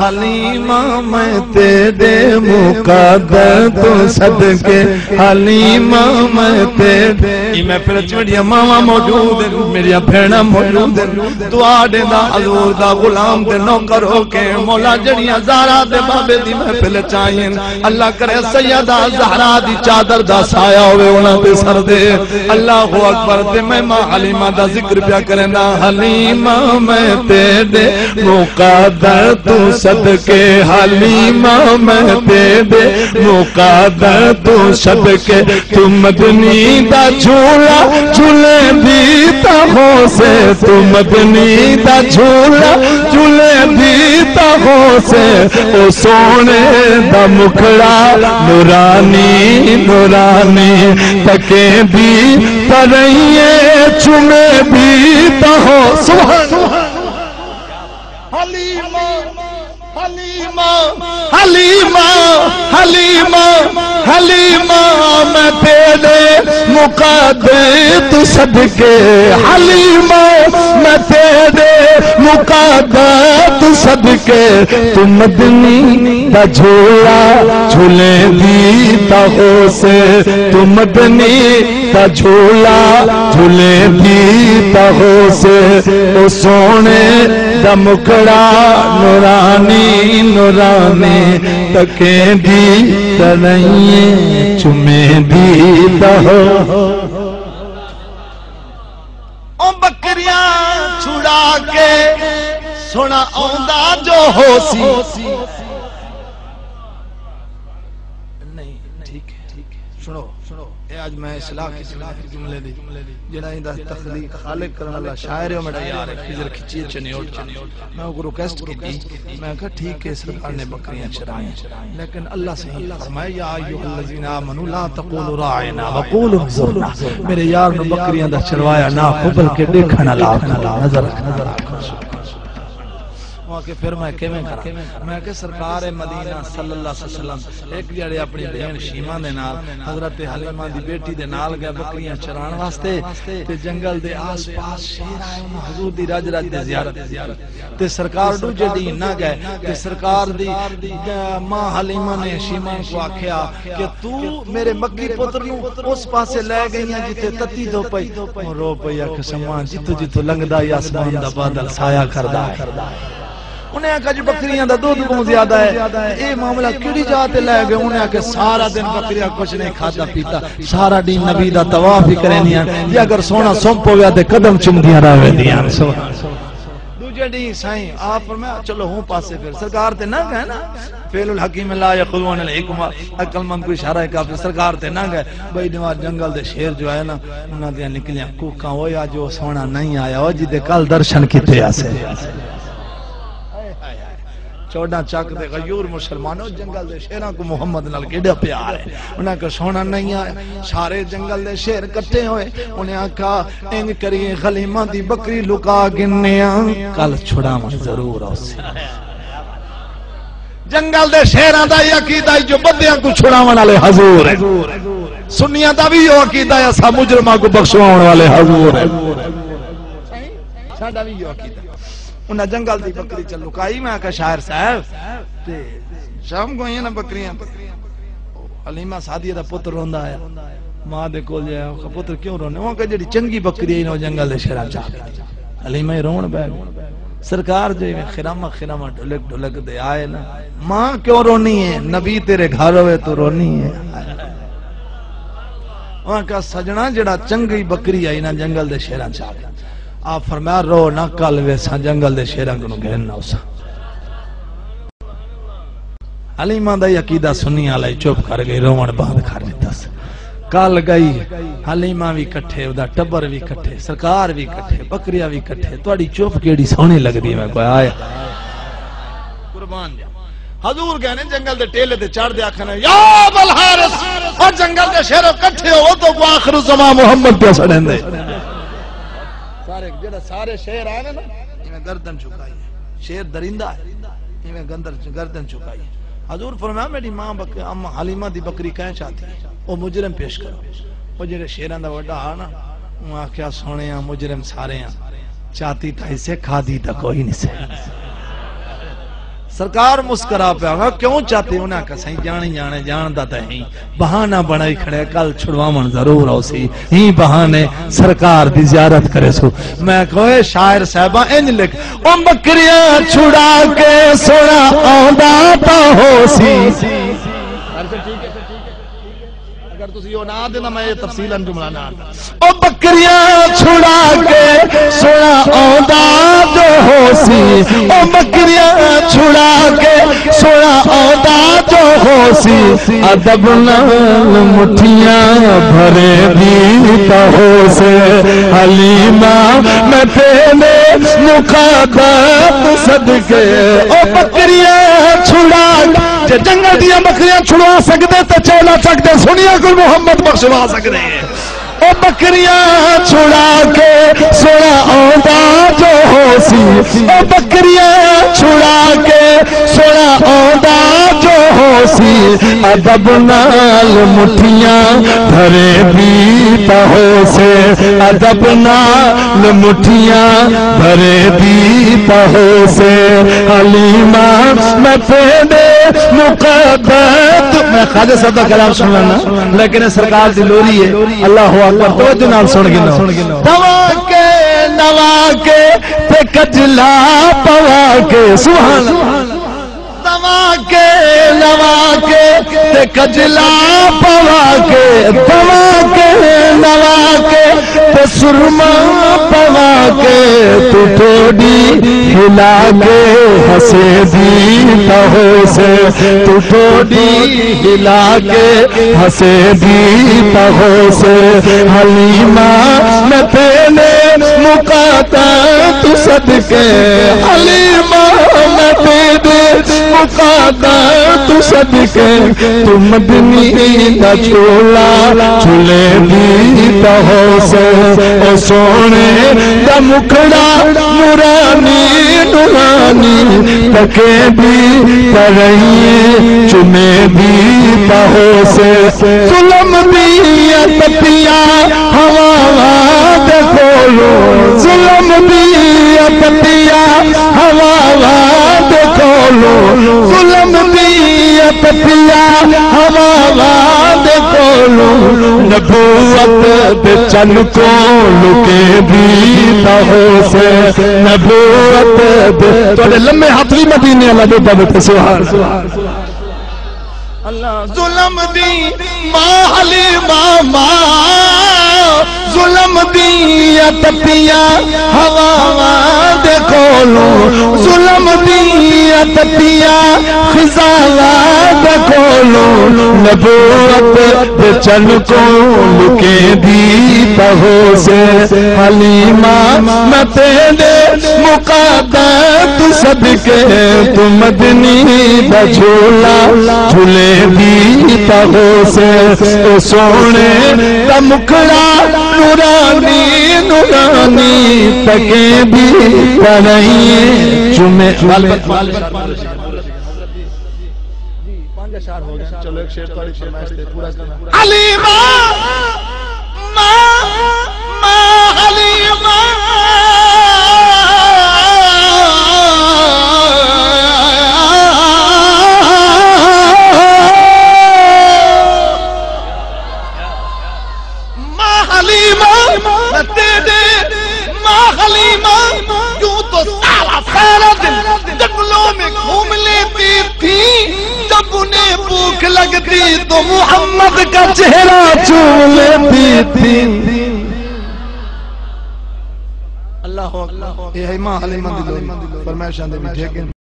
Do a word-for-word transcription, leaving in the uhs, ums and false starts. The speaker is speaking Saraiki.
حلیمہ میں تیݙے مقدر توں صدقے، حلیمہ میں تیݙے۔ ایں محفل اچ وݙیاں ماواں موجود ہن، میݙیاں بھیݨاں موجود ہن۔ دعا ݙیندا حضور دا غلام تے نوکر ہو کے، مولا جڑیاں زہرا دے بابے دی محفل اچ آئین، اللہ کرے سیدہ زہرا دی چادر دا سایہ ہووے انہاں تے سر دے۔ اللہ اکبر۔ تے میں ماں حلیمہ دا ذکر پیا کریندا، حلیمہ میں تیݙے مقدر توں صدقے، حلیمہ میں تیݙے مقدر توں صدقے، توں مدنی دا جھولا جھلیندی تاں ہوسیں، توں مدنی دا جھولا جھلیندی تاں ہوسیں، او سوہݨے دا مکھڑا نورانی نورانی، تکیندی تاں رہیے، چمیندی تاں ہو۔ سبحان اللہ۔ حلیمہ، حلیمہ، حلیمہ، حلیمہ، حلیمہ، میں تیݙے مقدر توں صدقے، حلیمہ، میں تیݙے مقدر توں صدقے، توں مدنی دا جھولا جھلیندی تاں ہوسیں، توں مدنی دا جھولا جھلیندی تاں ہوسیں، او سوہݨے دا مکھڑا نورانی نورانی، تکیندی تاں رہیے، چمیندی تاں ہو۔ او بکریاں چھڑا کے سوہݨا آندا جو ہوسی۔ نہیں، ٹھیک ہے، ٹھیک ہے۔ سنو، سنو، اے اڄ میں اصلاح کیتی، میں ہک جملے دی، جیڑھا ایندا تخلیق خالق کرݨ والا شاعر ہے، او میݙا یار ہے، خضر کھچی چنیوٹ۔ میں اوکوں ریکویسٹ کیتی، میں کہا، "ٹھیک ہے، سرکار نے بکریاں چرائیں، لیکن اللہ سئیں فرمائے، یا ایھا الذین آمنوا لا تقولوا راعنا وقولوا انظرنا۔" میرے یار نو بکریاں دا چروایا نہ آکھو، بلکہ ݙیکھݨ والا آکھو، نظر رکھݨ والا آکھو۔ او آکھے، "پھر میں کیویں کراں؟" میں آکھیا، سرکار مدینہ صلی اللہ علیہ وسلم ہک جیڑھے اپݨی بھیݨ شیمہ دے نال، حضرت حلیمہ دی بیٹی دے نال ڳئے بکریاں چران واسطے، تے جنگل دے آس پاس شیر آئے، انہاں حضور دی رڄ رڄ تے زیارت کیتی۔ تے سرکار ݙوجھے ݙینہہ نہ ڳئے، تے سرکار دی، اے، ماں حلیمہ نے شیمہ کوں آکھیا کہ توں میرے مکی پتر نوں اس پاسے لے ڳئی ہیں جتھے تتی دھپ پئی۔ او رو پئی، آکھے، سماں جتھوں جتھوں لنگھدا ہئی، آسمان دا بادل سایہ کردا ہے۔ انہیں آکھیا، "جی بکریاں دا دودھ بہوں زیادہ ہے، اے معاملہ کیڑھی جاہ تے لے ڳئے؟" انہیں آکھیا، "سارا دن بکریاں کچھ نہیں کھادا پیتا، سارا ݙینہہ نبی دا طواف ہی کریندیاں، جے اگر سوہݨا سم پویا تے قدم چمدیاں رہ ویندیاں۔" سبحان اللہ۔ ݙوجھے ݙینہہ سائیں آپ فرمایا، "چلو ہوں پاسے۔" پھر سرکار تے نہ ڳئے نا، فعل الحکیم لا یخلو عن الحکمہ، عقل مند کوں اشارہ ہے کافی، سرکار تے نہ ڳئے۔ ٻئی ݙینہہ جنگل دے شیر جو آئے نا، انہاں دیاں نکلیاں کوکاں، "اوئے اڄ او سوہݨا نہیں آیا، او جیندے کل درشن کیتے ہاسے۔" چوݙاں چک دے غیور مسلمانو، جنگل دے شیراں کوں محمد نال کیݙا پیار ہے۔ انہاں آکھیا، "سوہݨا نہیں آیا۔" سارے جنگل دے شیر کٹھے ہوئے۔ انہیں آکھیا، "انج کریے، حلیمہ دی بکری لکا گھننے آں، کل چھڑاوݨ ضرور آسی۔" جنگل دے شیراں دا اے عقیدہ ہے جو بندیاں کوں چھڑاوݨ والے حضور ہیں۔ سنیاں دا وی اے عقیدہ ہے، اساں مجرماں کوں بخشواوݨ والے حضور ہیں۔ ساݙا وی اے عقیدہ۔ انہاں جنگل دی بکری چ لکائی۔ میں آکھیا، "شاعر صاحب، تے شام کوں آئیاں نا بکریاں۔" حلیمہ سعدیہ دا پتر روندا آیا، ماں دے کول جایا، آکھیا، "پتر کیوں رونے؟" اوں آکھیا، "جیڑھی چنگی بکری آئی نا، او جنگل دے شیراں چا ڳئی۔" حلیمہ ہی رووݨ پئے ڳئی۔ سرکار جو ایویں خرامہ خرامہ ڈھلک ڈھلک دے آئے نا، "ماں کیوں رونی ہے؟ نبی تیرے گھر ہوئے تو رونی ہے؟" اوں آکھیا، "سڄݨا، جیڑھا چنڳی بکری آئی نا، جنگل دے شیراں چا ڳئی، آپ فرمایا، رو نہ، کل ویساں جنگل دے شیراں کنوں گھن آساں۔" حلیمہ دا ہی عقیدہ سنی والا ہی، چپ کر ڳئی، رووݨ بند کر ݙتس۔ کل ڳئی، حلیمہ وی کٹھے، اودا ٹٻر وی کٹھے، سرکار وی کٹھے، بکریاں وی کٹھے۔ تہاݙی چپ کیڑھی سوہݨی لڳدی ہے، میں کوئی آیا۔ قربان جا۔ حضور ڳئے نے جنگل دے ٹیلے تے چڑھ تے آکھن، "یا ابا الحارث، او جنگل دے شیرو کٹھے ہو، او تہاکوں آخر الزمان محمد پیا سݙیندے۔" سارے، جیڑھا سارے شیر آئے نے نا، ایویں گردن جھکائی۔ شیر درندہ ہے، ایویں گندر-، گردن جھکائی۔ حضور فرمایا، "میری ماں بک-، ام حلیمہ دی بکری کہیں چاتی؟ او مجرم پیش کرو۔" او جیڑھے شیراں دا وݙا ہا نا، اوں آکھیا، "سوہݨیا، مجرم سارے ہاں، چاتی تاں ہیسے، کھادی تاں کوئی نہیں سے۔" سرکار مسکرا پیا، میں کہا، "کیوں چاتے؟" انہاں آکھیا، "سائیں، جانے جانے جاندا تاں ہیں، بہانہ بنائی کھڑے، کل چھڑواون ضرور آؤسی، ہیں بہانے سرکار دی زیارت کریسوں۔" میں کہا، "اے شاعر صاحباں، انج لکھ، او بکریاں چھڑا کے سونا آندا تاں ہوسی۔" اگر تسی او نہ آندے تاں میں اے تفصیلاً جملہ نہ آندا۔ او بکریاں چھڑا کے سونا آندا جو ہوسی، او بکریاں چھڑا کے سونا آندا جو ہوسی، ادب نال مٹھیاں بھرے دی تاں ہوسے۔ حلیمہ میں تیرے مقدر صدقے، او بکریاں چھڑا کے، جے جنگل دیاں بکریاں چھڑوا سڳدے تے چولا چک دے سنیاں کوں محمد بخشوا سڳدے۔ او بکریاں چھڑا کے سونا آندا جو ہوسی، او بکریاں چھڑا کے سونا آندا جو ہوسی، ادب نال مٹھیاں بھرے دی تاں ہوسے، ادب نال مٹھیاں بھرے دی تاں ہوسے۔ حلیمہ میں تیرے مقدر، میں خواجہ صاحب دا کلام سننا نا، لیکن اے سرکار دی لوری ہے۔ اللہ اکبر، توجہ نال سن گھنو۔ دوا کے نوا کے تے کجلا پوا کے، سبحان اللہ۔ دوا کے نوا کے تے کجلا پوا کے، دوا کے نوا کے تے سرما پوا کے، توں ٹوڈی ہلا کے ہسے دی تاں ہوسے، توں ٹوڈی ہلا کے ہسے دی تاں ہوسے۔ حلیمہ میں تیرے مقدر توں صدقے، حلیمہ میں تیرے مقدر توں صدقے، توں مدنی دا چولا چلے دی تاں ہوسے۔ او سونے دا مکھڑا نورانی نورانی، تکے دی پرئیں چمے دی تاں ہوسے۔ ظلم دیاں تپیاں ہواواں دے کولوں، ظلم دیاں تپیاں ہواواں دے کولوں، ظلم دیاں تپیاں ہواواں دے کولوں، نبوت دے چن کوں لکے دی تاں ہوسے۔ نبوت دے، تہاݙے لمے ہتھ وی مدینے والا ݙوہا ٻیٹھے، سبحان اللہ۔ ظلم دی ماں حلیمہ ماں، ظلم دیاں تپیاں ہواواں دے کولوں، ظلم دیاں تپیاں خزاواں دے کولوں، نبوت دے چن کوں لکے دی تاں ہوسے۔ حلیمہ میں تیرے مقدر توں صدقے، توں مدنی دا جھولا جھلے دی تاں ہوسے۔ او سونے دا مکھڑا نورانی نورانی، تکے دی پرئیں چمے۔ پنج اشعار ہو ڳئے۔ چلو، ایک شعر تہاݙی فرمائش تے پورا کرنا۔ حلیمہ، ماں، ماں حلیمہ۔ ماں حلیمہ، میں تیرے ماں حلیمہ، یوں تو سارا، سارا دن جنگلوں میں گھوم لیتی تھی، جب انہیں بھوک لگتی تو محمد کا چہرہ چوم لیتی تھی۔ اللہ اکبر۔ اے ہے ماں حلیمہ دی لوری، فرمائشاں دے وی ٹھیک ہن۔